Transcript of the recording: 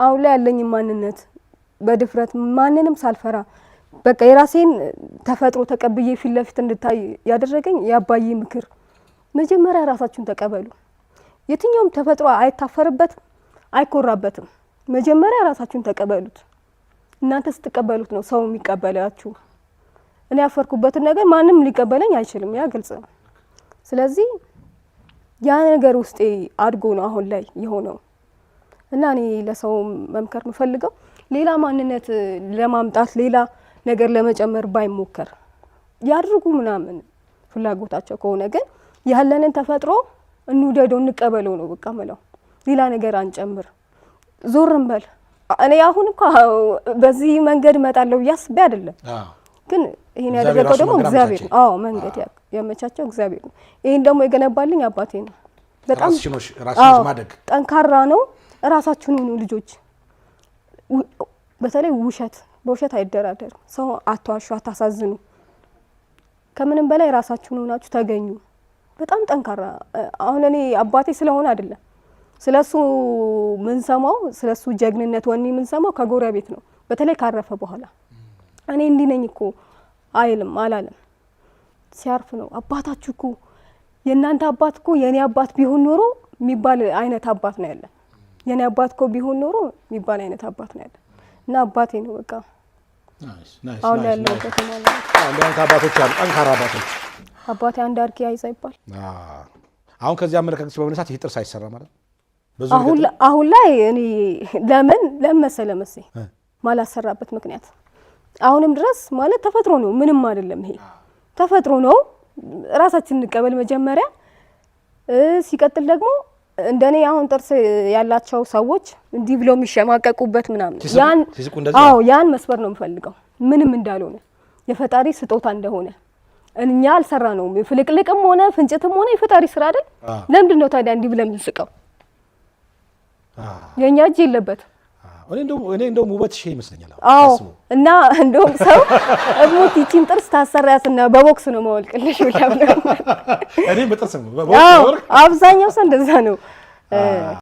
አሁን ላይ ያለኝ ማንነት በድፍረት ማንንም ሳልፈራ በቃ የራሴን ተፈጥሮ ተቀብዬ ፊት ለፊት እንድታይ ያደረገኝ የአባዬ ምክር፣ መጀመሪያ ራሳችሁን ተቀበሉ። የትኛውም ተፈጥሮ አይታፈርበትም፣ አይኮራበትም። መጀመሪያ ራሳችሁን ተቀበሉት። እናንተ ስትቀበሉት ነው ሰው የሚቀበላችሁ። እኔ ያፈርኩበትን ነገር ማንም ሊቀበለኝ አይችልም። ያ ግልጽ ነው። ስለዚህ ያ ነገር ውስጤ አድጎ ነው አሁን ላይ የሆነው እና እኔ ለሰው መምከር የምፈልገው ሌላ ማንነት ለማምጣት፣ ሌላ ነገር ለመጨመር ባይሞከር፣ ያድርጉ ምናምን ፍላጎታቸው ከሆነ፣ ግን ያለንን ተፈጥሮ እንውደደው፣ እንቀበለው ነው በቃ ምለው። ሌላ ነገር አንጨምር፣ ዞር እንበል። እኔ አሁን እኮ በዚህ መንገድ እመጣለሁ ብዬ አስቤ አይደለም፣ ግን ይሄን ያደረገው ደግሞ እግዚአብሔር ነው። አዎ፣ መንገድ ያመቻቸው እግዚአብሔር ነው። ይሄን ደግሞ የገነባልኝ አባቴ ነው። በጣም ጠንካራ ነው። እራሳችሁን ሁኑ ልጆች። በተለይ ውሸት፣ በውሸት አይደራደርም። ሰው አትዋሹ፣ አታሳዝኑ። ከምንም በላይ ራሳችሁን ሆናችሁ ተገኙ። በጣም ጠንካራ፣ አሁን እኔ አባቴ ስለሆነ አይደለም፣ ስለሱ ምንሰማው፣ ስለሱ ጀግንነት ወኔ ምንሰማው ከጎረቤት ነው። በተለይ ካረፈ በኋላ እኔ እንዲህ ነኝ እኮ አይልም፣ አላለም። ሲያርፍ ነው አባታችሁ እኮ፣ የእናንተ አባት እኮ የእኔ አባት ቢሆን ኖሮ የሚባል አይነት አባት ነው ያለን። የእኔ አባት እኮ ቢሆን ኖሮ የሚባል አይነት አባት ነው ያለን እና አባቴ ነው በቃ አሁን ያለሁበት ማለት ነው። እንዲህ አይነት አባቶች አሉ፣ ጠንካራ አባቶች። አባቴ አንድ አርኪ አይዛ ይባል። አሁን ከዚህ አመለካከት በመነሳት ይህ ጥርስ አይሰራ ማለት ነው። አሁን ላይ እኔ ለምን ለምን መሰለህ መሴ ማላሰራበት ምክንያት፣ አሁንም ድረስ ማለት ተፈጥሮ ነው፣ ምንም አይደለም። ይሄ ተፈጥሮ ነው። ራሳችን እንቀበል መጀመሪያ። ሲቀጥል ደግሞ እንደኔ አሁን ጥርስ ያላቸው ሰዎች እንዲህ ብለው የሚሸማቀቁበት ምናምን ያን፣ አዎ፣ ያን መስበር ነው የምፈልገው። ምንም እንዳልሆነ፣ የፈጣሪ ስጦታ እንደሆነ፣ እኛ አልሰራ ነው፣ ፍልቅልቅም ሆነ ፍንጭትም ሆነ የፈጣሪ ስራ አይደል? ለምንድን ነው ታዲያ እንዲህ ብለን የምንስቀው? የእኛ እጅ የለበትም። እኔ እንደውም ውበትሽ ይሄ ይመስለኛል። አዎ፣ እና እንደውም ሰው እሙት ይቺን ጥርስ ታሰሪያትና በቦክስ ነው መወልቅልሽ ብላ። እኔ በጥርስ ነው። አብዛኛው ሰው እንደዛ ነው።